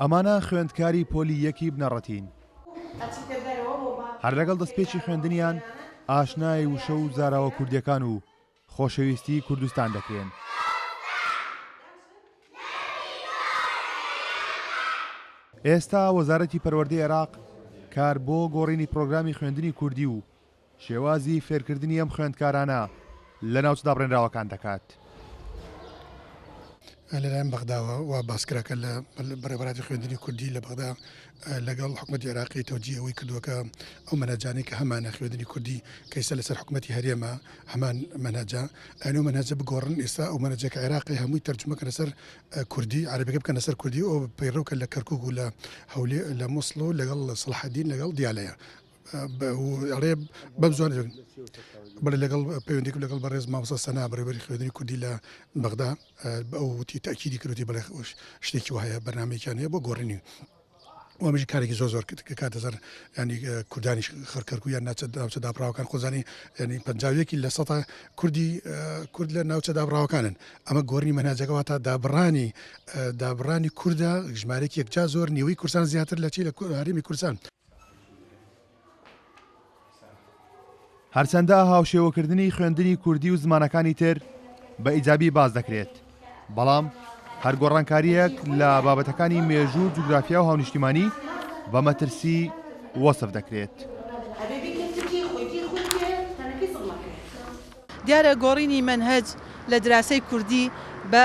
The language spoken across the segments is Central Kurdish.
ئەمانە خوێندکاری پۆلی یەکی بنەڕەتین. هەر لەگەڵ دەستپێکی خوێندنیان ئاشنای وشە و زاراوە کوردییەکان و خۆشەویستی کوردستان دەکرێن. ئێستا وەزارەتی پەروەردەی عێراق کار بۆ گۆڕینی پرۆگرامی خوێندنی کوردی و شێوازی فێرکردنی ئەم خوێندکارانە لە ناوچە دابڕێنراوەکان دەکات. لەلایەن بەغداوە وا باس کرا کە لە بەڕێوەبەرایەتی خوێندنی کوردی لە بەغدا لەگەڵ حکومەتی عێراقی تەوجیهی ئەوەی کردووە کە ئەو مەنهەجانەی کە هەمانە خوێندنی کوردی کە ئێستا لەسەر حکومەتی هەرێمە هەمان مەنهەجە ئەیان ئەو مەنهەجە بگۆڕن ئێستا ئەو مەنهەجە کە عێراقی هەمووی تەرجومە کەنە سەر کوردی عەرەبیەکە بکەنە سەر کوردی ئەو پەیڕەو کە لە کەرکوک و لە هەولێ لە موسڵ و لەگەڵ سەڵاحەدین لەگەڵ دیالەیە ئەڵێ بەم زوانە بەڵێ لەگەڵ پەیوەندیکم لەگەڵ بەڕێز مامۆستا سەنا بەڕێوەبەری خوێندنی کوردی لە بەغدا ئەو وتی تەئکیدی کردوتی بەڵێ شتێکی وایە بەرنامەیەکیان هەیە بۆ گۆڕینی وامژی کارێکی زۆر زۆر کرد کە کاتە سەر ینی کوردانی خەرکەرکو یان ناچە ناوچە دابڕاوەکان خۆزانی ینی پەنجاویەکی لە سەتا کوردی کورد لە ناوچە دابڕاوەکانن ئەمە گۆڕینی مەنهەجەکە واتە دابڕانی دابڕانی کوردە ژمارەیەکی یەکجار زۆر نیوەی کوردستان زیاتر لە چی لە هەرێمی کوردستان. هەرچەندە هاوشێوەکردنی خوێندنی کوردی و زمانەکانی تر بە ئیجابی باس دەکرێت، بەڵام هەر گۆڕانکارییەک لە بابەتەکانی مێژوو و جوگرافیا و هاونیشتیمانی بە مەترسی وەسف دەکرێت. دیارە گۆڕینی مەنهەج لە دراسەی کوردی بە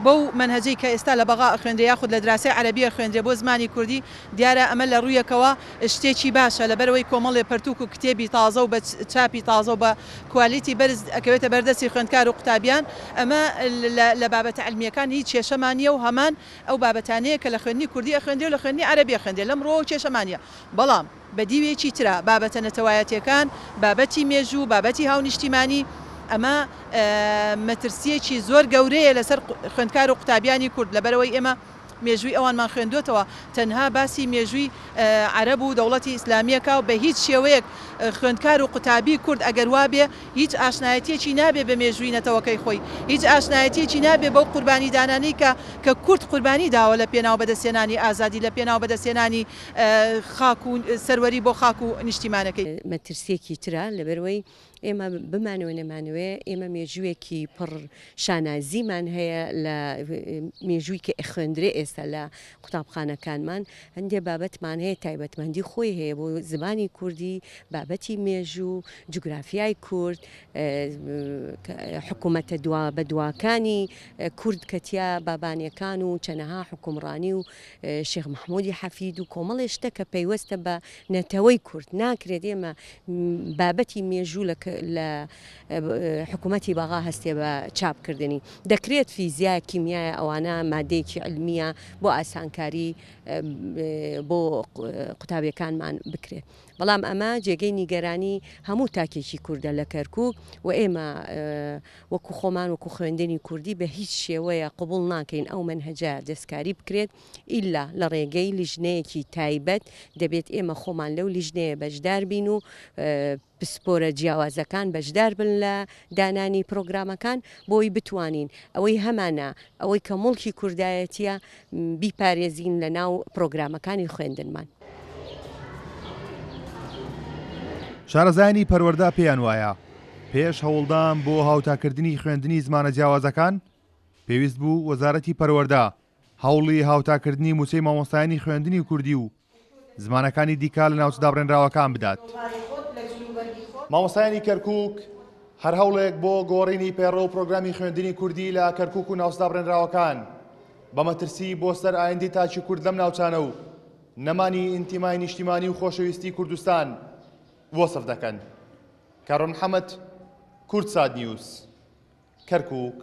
بەو مەنهەجەی کە ئێستا لە بەغا ئەخوێندرێ یاخود لە دراسەی عەرەبی ئەخوێندرێ بۆ زمانی کوردی دیارە ئەمە لە ڕوویەکەوە شتێکی باشە لەبەرئەوەی کۆمەڵێ پەرتووک و کتێبی تازە و بە چاپی تازە و بە کوالیتی بەرز ئەکەوێتە بەردەستی خوێندکار و قوتابیان ئەمە لە بابەتە عیلمییەکان هیچ کێشەمان نییە و هەمان ئەو بابەتانەیە کە لە خوێندنی کوردی ئەخوێندرێ و لە خوێندنی عەرەبی ئەخوێندرێ لەم ڕووەوە کێشەمان نییە بەڵام بە دیوێکی ترا بابەتە نەتەوایەتیەکان، بابەتی مێژوو، بابەتی هاونیشتیمانی، ئەمە مەترسیەکی زۆر گەورەیە لەسەر خوێندکار و قوتابیانی کورد، لەبەرئەوەی ئێمە مێژووی ئەوانمان خوێندۆتەوە، تەنها باسی مێژووی عەرەب و دەوڵەتی ئیسلامیەکا و بە هیچ شێوەیەک خوێندکار و قوتابی کورد ئەگەر وابێ هیچ ئاشنایەتیەکی نابێ بە مێژووی نەتەوەکەی خۆی، هیچ ئاشنایەتیەکی نابێ بەو قوربانیدانانەی کە کە کورد قوربانی داوە لە پێناو بەدەستهێنانی ئازادی، لە پێناو بەدەستهێنانی خاک و سەروەری بۆ خاک و نیشتیمانەکەی. مەترسیەکی ترە لەبەرئەوەی ئێمە بمانەوێ نەمانەوێ ئێمە مێژوویەکی پڕ شانازیمان هەیە لە مێژووی کە ئەخوێندرێ ئێستا لە قوتابخانەکانمان هەندێ بابەتمان هەیە تایبەتمەندی خۆی هەیە بۆ زمانی کوردی بابەتی مێژوو جوگرافیای کورد حکوومەتە دوا بە دواکانی کورد کە تیا بابانیەکان و چەنەها حوکمڕانی و شێخ مەحمودی حەفید و کۆمەڵێ شتە کە پەیوەستە بە نەتەوەی کورد ناکرێت ئێمە بابەتی مێژوو لە حکوومەتی بەغا هەستێ بە چاپکردنی دەکرێت فیزیا کیمیایە ئەوانە مادەیەکی علمیە بۆ ئاسانکاری بۆ قوتابیەکانمان بکرێت بەڵام ئەمە جێگەی نیگەرانی هەموو تاکێکی کوردە لە کەرکوک و ئێمە وەکو خۆمان وەکو خوێندنی کوردی بە هیچ شێوەیە قبوڵ ناکەین ئەو مەنهەجە دەستکاری بکرێت ئیلا لە ڕێگەی لیژنەیەکی تایبەت دەبێت ئێمە خۆمان لەو لیژنەیە بەشدار بین و پسپۆرە جیاوازەکان بەشدار بن لە دانانی پرۆگرامەکان بۆی بتوانین ئەوەی هەمانە ئەوەی کە موڵکی کوردایەتیە بیپارێزین لە ناو پرۆگرامەکانی خوێندنمان. شارەزایانی پەروەردە پێیان وایە، پێش هەوڵدان بۆ هاوتاکردنی خوێندنی زمانە جیاوازەکان، پێویست بوو وەزارەتی پەروەردە هەوڵی هاوتاکردنی مووچەی مامۆستایانی خوێندنی کوردی و زمانەکانی دیکە لە ناوچە دابڕێنراوەکان بدات. مامۆستایانی کەرکووک هەر هەوڵێک بۆ گۆڕینی پەیڕەو و پرۆگرامی خوێندنی کوردی لە کەرکووک و ناوچە دابڕێنراوەکان بە مەترسی بۆ سەر ئایندەی تاکی کورد لەم ناوچانە و نەمانی ئینتیمای نیشتیمانی و خۆشەویستی کوردستان وەسف دەکەن. کارۆن محەمەد، کوردسات نیوز، کەرکووک.